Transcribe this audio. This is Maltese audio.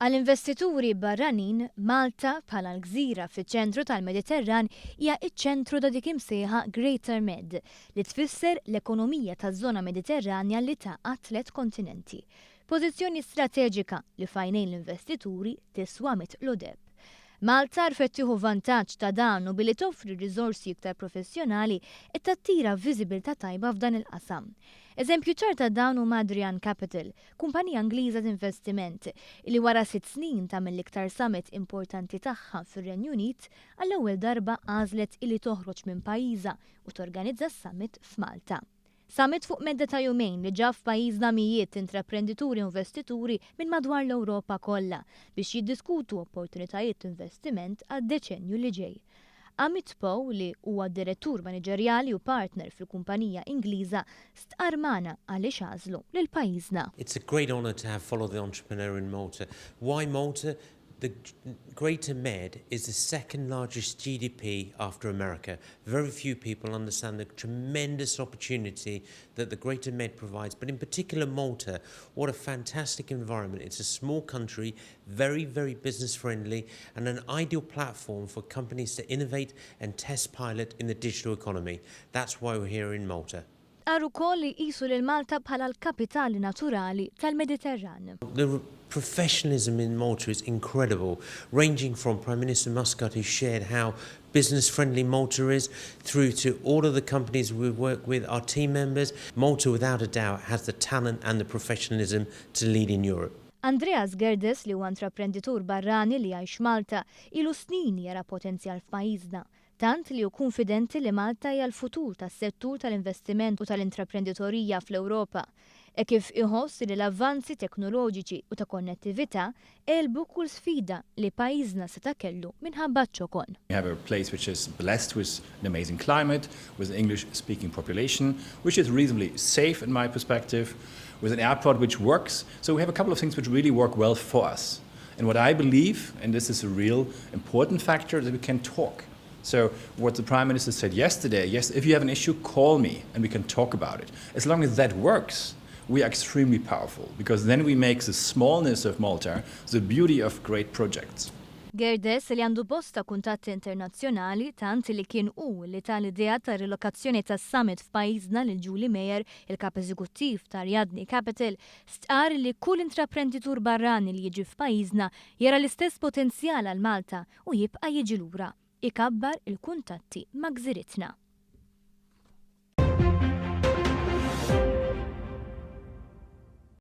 Għall-investituri barranin, Malta, bħala l-gżira fiċ-ċentru tal-Mediterran, hija ċ-ċentru ta' dik imsejħa Greater Med, li tfisser l-ekonomija taż-żona Mediterranja li tgħaqqad tliet kontinenti. Pożizzjoni strateġika li f'għajnejn l-investituri tiswa mitqlu deheb. Malta għarfet tieħu vantaġġ ta' dan u billi toffri riżorsi iktar professjonali qed tattira viżibilità tajba f'dan il-qasam. Eżempju ċar ta' dan huma Adrian Capital, kumpanija Ingliża t'investiment, li wara 6 snin ta' mill-iktar summit importanti tagħha fir-Renju Unit, għall-ewwel darba għażlet illi toħroġ minn pajjiżha u torganizza summit f'Malta. Summit fuq medda ta' jumejn li ġab f'pajjiżna mijiet intraprendituri u investituri minn madwar l-Ewropa kollha biex jiddiskutu opportunitajiet investiment għad-deċenju li ġej. Amit Pow, li huwa direttur maniġerjali u partner fil-kumpanija Ingliża, stqarr magħna għaliex għażlu lil pajjiżna. It's a great honor to have Follow the Entrepreneur in Malta. Why Malta? The Greater Med is the second largest GDP after America. Very few people understand the tremendous opportunity that the Greater Med provides, but in particular Malta. What a fantastic environment. It's a small country, very, very business friendly, and an ideal platform for companies to innovate and test pilot in the digital economy. That's why we're here in Malta. Stqarr ukoll li jqisu lil Malta bħala l-kapitali naturali tal-Mediterran. The professionalism in Malta is incredible, ranging from Prime Minister Muscat, who shared how business friendly Malta is, through to all of the companies we work with, our team members. Malta, without a doubt, has the talent and the professionalism to lead in Europe. Andreas Gerdes, li huwa intraprenditur barrani li jgħix Malta, ilu snin jara potenzjal f'pajjiżna, tant li hu konfidenti li Malta hija l-futur tas-settur tal-investiment u tal-intraprenditorija fl-Ewropa. E kif iħoss li l-avvanzi teknoloġiċi u ta' konnettività għelbu kull sfida li pajjiżna seta' kellu minħabba ċokon. We have a place which is blessed with an amazing climate, with an English-speaking population, which is reasonably safe in my perspective, with an airport which works. So we have a couple of things which really work well for us. And what I believe, and this is a real important factor, that we can talk. So what the Prime Minister said yesterday, yes, if you have an issue, call me and we can talk about it. As long as that works, we are extremely powerful because then we make the smallness of Malta the beauty of great projects. Gerdes, li għandu bosta kuntatti internazzjonali, tant li kien hu li ta l-idea ta' rilokazzjoni tas summit f'pajjiżna lil Julie Meyer, il-kap eżekuttiv ta' Ariadne Capital, stqar li kull intraprenditur barrani li jiġi f'pajjiżna jara l-istess potenzjal għal Malta u jibqa' jiġi lura ikabbar il-kuntatti ma' gżiritna.